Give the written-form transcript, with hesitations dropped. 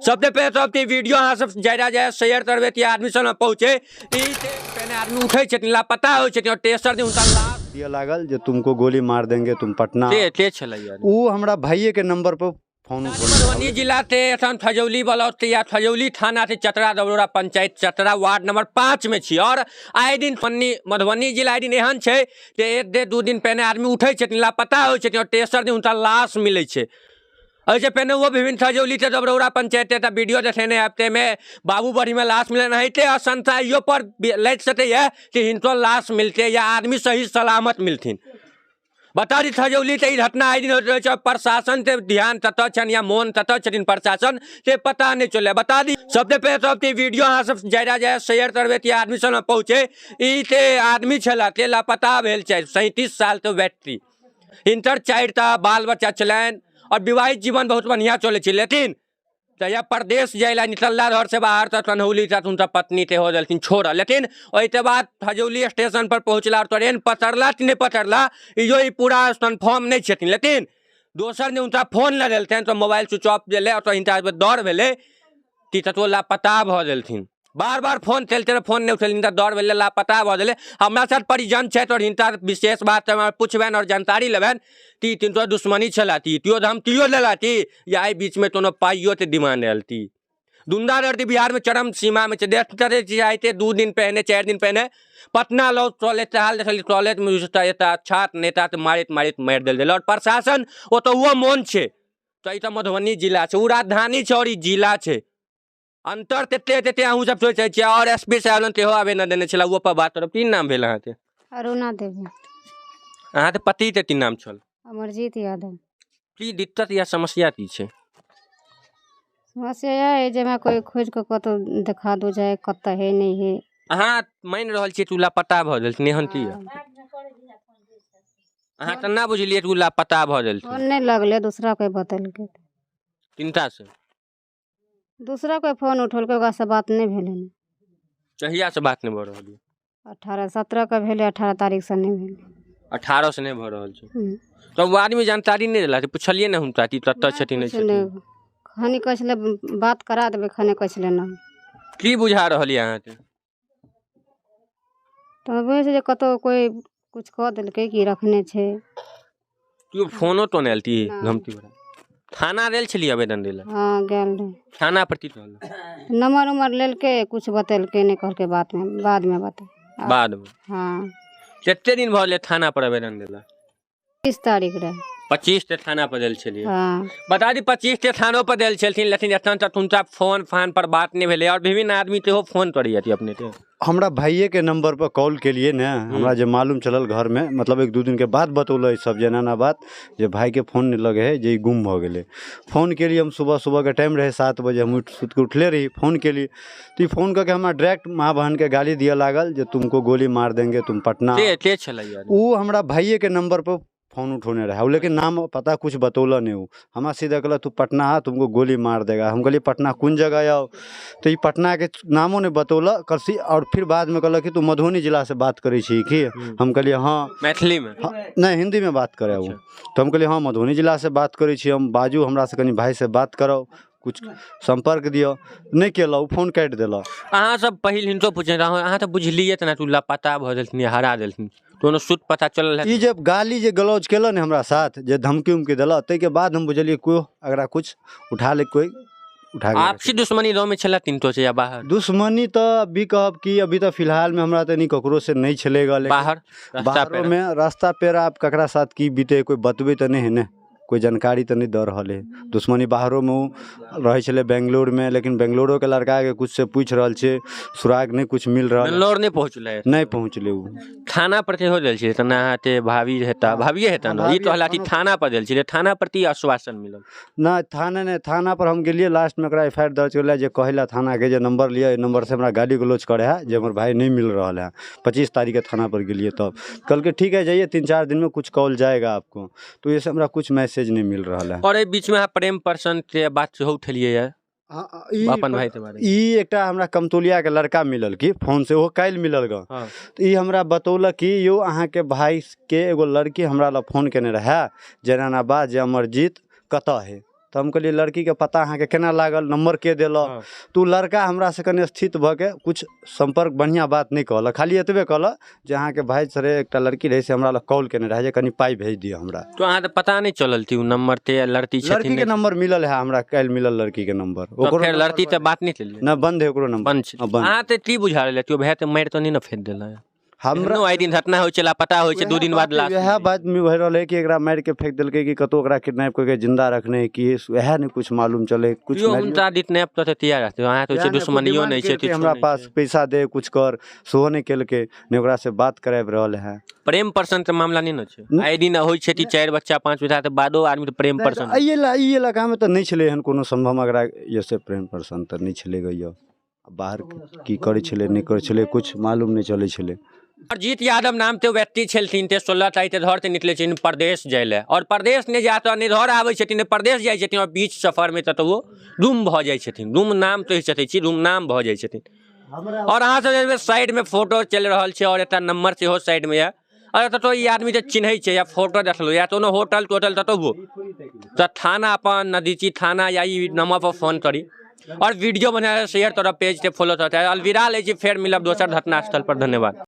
सबसे पहिले सब तऽ वीडियो अहाँ सब ज्यादा ज्यादा शेयर करबै कि आदमी सब पहुँचे। ई पहिने आदमी उठै छथिन, लापता होइ छथिन और तेसर दिन हुनका लाश दिअ लागल जे तुमको गोली मार देंगे, तुम पटना। के के छलै यार? ओ हमरा भाइये के नंबर पर फोन मधुबनी जिला से एखन खजौली ब्लॉक से या खजौली थाना से चतरा दौरा पंचायत चतरा वार्ड नंबर 5 में छी। और आए दिन मधुबनी जिला आए दिन एहन छै जे एक डेढ़ दू दिन पहिने आदमी उठै छथिन, लापता होइ छथिन और तेसर दिन हुनका लाश मिलै छै। एहिसँ पहिने ओ विभिन्न खजौली से दबरौरा पंचायत एकटा वीडियो देखेने आयब, ताहिमे बाबूबढ़ीमे लाश मिलल एनाहिते असंशय पर लागि सकैए कि हिनको लाश मिलतै या आदमी सही सलामत मिलथिन। बता दी खजौली से ई घटना आइ दिन होइत रहै छै। प्रशासन से ध्यान कतऽ छनि या मोन कतऽ छथिन प्रशासन से पता नहि चलै। बता दी सबसे पहिले सब ई वीडियो अहाँ सब ज्यादा ज्यादा शेयर करबै कि आदमी सब पहुँचे। ई से आदमी छलाह से लापता भेल छै, 37 साल के व्यक्ति, हिनकर 4टा बाल बच्चा छलनि और विवाहित जीवन बहुत बढ़िया चलै छै। लेकिन जहिया परदेश जाय ला निकलला घर से बाहर तऽ कन्हौली तक हुनकर पत्नी ते हो देलखिन छोड़ल। लेकिन ओहिके बाद खजौली स्टेशन पर पहुँचला और ट्रेन पकड़ला कि नहि पकड़ला इहो ई पूरा कन्फर्म नहि छथिन। लेकिन दोसर ने हुनका फोन लगेलखिन तऽ मोबाइल स्विच ऑफ गेलै और हिनका डर भेलै कि कतहु लापता भऽ गेलखिन। बार बार फोन चलते रहे, फोन नहीं उठेलखिन, हिनका डर भेलै लापता भऽ गेलै। हमरा साथ परिजन छथि और हिनका विशेष बात हमरा पुछबनि और जानकारी लेबनि कि तिनको दुश्मनी छला ती तियो धमकियो देला ती या एहि बीचमे कोनो पाइयोके डिमांड आयल ती। गुंडागर्दी बिहारमे चरम सीमामे छै। देखते छियै आइते 2 दिन पहिने 4 दिन पहिने पटना लॉ कॉलेज से हाल देखलियै, कॉलेजमे एकटा छात्र नेताके मारैत मारैत मारि देल गेलै और प्रशासन ओतहुओ मौन छै। तऽ ई तऽ मधुबनी जिला छै, ओ राजधानी छै और ई जिला छै। अंतर तते तते अहूँ सब सोचै छियै। और एस पी साहब लग सेहो आवेदन देने छलै, ओहो पर बात करब। की नाम भेल अहाँके? अरुणा देवी। अहाँके पति के की नाम छल? अमरजीत यादव। की दिक्कत या समस्या की छै? समस्या इएह है जे हमरा कोइ खोजि कऽ कतहु देखा दू जाय कतऽ है नहि है। अहाँ मानि रहल छियै कि ओ लापता भऽ गेलखिन, एहन की यऽ? अहाँ केना बुझलियै कि ओ लापता भऽ गेलखिन? फोन नहि लगलै, दूसरा कोइ बतेलकै। किनका से? दूसरा कोइ फोन उठौलकै, ओकरासँ बात नहि भेलै। कहिया से बात नहि भऽ रहल यऽ? 18-17 के भेलै, 18 तारीखसँ नहि भेलै। 18 से नहि भऽ रहल छै। तऽ ओ आदमी जानकारी नहि देलक, पुछलियै ने हुनका कि कतऽ छथिन नहि छथिन? खनी कहै छलै बात करा देबै, खनी कहै छलै नहि। की बुझा रहल यऽ अहाँके? तऽ बुझै छै जे कतहु कोइ किछु कऽ देलकै कि रखने छै। केओ फोनो तोन आयल ती धमकी वला? थाना गेल छलियै आवेदन दै लए? हँ गेल रही। थाना पर की कहलक? नंबर उमर लेलकै, कुछ बतेलकै नहि, कहलकै बादमे बते बादमे। हँ। कते दिन भऽ गेलै थाना पर आवेदन देला? 25 तारीख रहे। 25 के थाना पर देल छलियै। हँ। बता दी 25 के थानो पर देल छलखिन, लेकिन एखन तक हुनका फोन फान पर बात नहि भेलै। और विभिन्न आदमी सेहो फोन करैया अपने के। हमरा भाइये के नंबर पर कॉल केलिए ने, हमरा जे मालूम चलल घर में, मतलब 1-2 दिन के बाद बतौल सब जे एना एना बात जे भाई के फोन नहीं लगे है, जे ई गुम भऽ गेलै। फोन केलिए हम, सुबह सुबह के टाइम रहे 7 बजे, हम सुति के उठले रही, फोन केलिए तो ई फोन करके हमरा डायरेक्ट माँ बहन के गाली दिअ लागल जे तुमको गोली मार देंगे, तुम पटना। के छलै यार? ओ हमरा भाइये के नंबर पर फोन उठौने रहे, लेकिन नाम पता कुछ बतौल नहीं। ओ हमरा सीधा कहलक तू पटना आ, तुमको गोली मार देगा। हम कहलिए पटना कोन जगह आओ, तो ई पटना के नामो नहीं बतौलक कसी। और फिर बाद में कहलक कि तू मधुबनी जिला से बात करै छी की? हम कहलिए हाँ। मैथिली में? हाँ, नहीं हिंदी में बात करे वो। तो हम कहलिए हाँ मधुबनी जिला से बात करै छी हम, बाजू हमरा से कनी भाई से बात कराउ, कुछ संपर्क दिअ। नहि केलक, फोन काटि देलक। अहाँ सब पहिल हिनको पूछने रहौं, अहाँ तऽ बुझलियै तऽ तू लापता भऽ गेलखिन, हरा देलखिन, कोनो सुत पता चलल ई जे गाली जे गलौज केलक ने हमरा साथ, जे धमकी उमकी देलक, ताहिके बाद हम बुझलियै कोइ अगरा कुछ उठा ले, कोइ उठा के आपसी दुश्मनी गाँव में छला तीन से या बाहर? दुश्मनी तऽ अभी कहब कि अभी तऽ फिलहाल में हमरा तऽ नहीं ककरो से नहीं छलेगा, लेकिन बाहर रास्ता बाहरो में रास्ता पेरा आप ककरा साथ की बीते कोई बतबे तऽ नहीं है ने, कोई जानकारी तऽ नहीं दऽ रहल है। दुश्मनी बाहरोमे ओ रहै छलै बेंगलोरमे, लेकिन बेंगलोरोके लड़काके किछु से पूछि रहल छै, सुराग नहि कुछ मिल रहल। बेंगलोर नहि पहुँचलै? नहि पहुँचलै ओ। थाना पर सेहो गेल छलै तऽ अहाँके भाभी हेता, भाभिए हेता ने? ई कहला कि थाना पर गेल छलै, थाना प्रति आश्वासन मिलल? नहि, थाना नहि, थाना पर हम गेलियै लास्टमे ओकरा एफ I R दर्ज करलै जे कहै लए थानाके जे नंबर लिअ, एहि नंबरसँ हमरा गाली गलौज करै है जे हमर भाय नहि मिल रहल है। 25 तारीखके थाना पर गेलियै तब कहलकै ठीक है जाइए, 3-4 दिन में कुछ कॉल जाएगा आपको। तो ये से हमरा कुछ मैसेज नहीं मिल रहा है। और एहि बीचमे अहाँ प्रेम प्रसंग के बात सेहो उठेलियै यऽ अपन भाई के बारे? ई एकटा हमरा कमतौलिया के लड़का मिलल कि फोन से, ओहो काल्हि मिलल ग। तऽ ई हमरा बतौलक कि यौ अहाँके भाई के एगो लड़की हमरा लग फोन केने रहए जे एना एना बात जे अमरजीत कतऽ है। तऽ हम कहलियै लड़कीके पता अहाँके केना लागल नम्बर के देलक तऽ ओ लड़का हमरासँ कनि स्थित भऽ के किछु सम्पर्क बढ़िआँ बात नहि कहलक खाली एतबे कहलक जे अहाँके भाइ सरे एकटा लड़की रहै से हमरा लग कॉल केने रहै जे कनि पाइ भेज दिअ हमरा तो अहाँ तऽ पता नहि चलल थी ओ नम्बर ते लड़की छथिन लड़कीके नम्बर मिलल है हमरा काल्हि मिलल लड़कीके नम्बर ओकरो फेर लड़की तऽ बात नहि चललै नहि बन्द है ओकरो नम्बर बंद छै अहाँ तऽ की बुझा रहल छियै भाय तऽ मारि तऽ नहि ने फेंक देलक हमरा एहनो आइ दिन घटना होइ छै लापता होइ छै 2 दिन बाद लाश इएह बात मे भऽ रहल है कि एकरा मारि के फेंक देलकै कि कतौ ओकरा किडनैप कऽ के जिंदा रखने है कि इएह नहि कुछ मालूम चले कुछ केओ हुनका किडनैप तऽ तैयार रहतै अहाँ तऽ छै दुश्मनियो नहि छै किछु हमरा पास पैसा दे कुछ कर सेहो नहि केलकै नहि ओकरा से बात कराबि रहल है प्रेम प्रसंग के मामला नहि ने छै आइ दिन होइ छै कि चारि बच्चा पाँच बच्चा तऽ बादो आदमी तऽ प्रेम प्रसंग एहि इलाकामे तऽ नहि छलै एहन कोनो सम्भव एकरा ये से प्रेम प्रसंग तऽ नहि छलै यौ बाहर की करै छलै नहि करै छलै किछु मालूम नहि चलै छलै। जीत यादव नामके व्यक्ति छलखिन ते 16 तारीख घर से निकलै छथिन परदेश जाइ लए आओर परदेश नहि जा कऽ नहि घर आबै छथिन नहि परदेश जाइ छथिन आओर बीच सफरमे कतौ गुम भऽ जाइ छथिन। गुम नाम कहि सकै छी गुमनाम भऽ जाइ छथिन। आओर अहाँ सब देखबै साइडमे फोटो चलि रहल छै आओर एकटा नम्बर सेहो साइडमे यऽ। आओर कतौ ई आदमी जे चिन्है छै या फोटो देखलहुँ या कोनो होटल तोटल ततहु तऽ थाना अपन नजदीकी थाना या ई नम्बरपर फोन करी आओर वीडियो बना शेयर करब पेजके फॉलो करब। अलविदा लै छी, फेर मिलब दोसर घटना स्थलपर। धन्यवाद।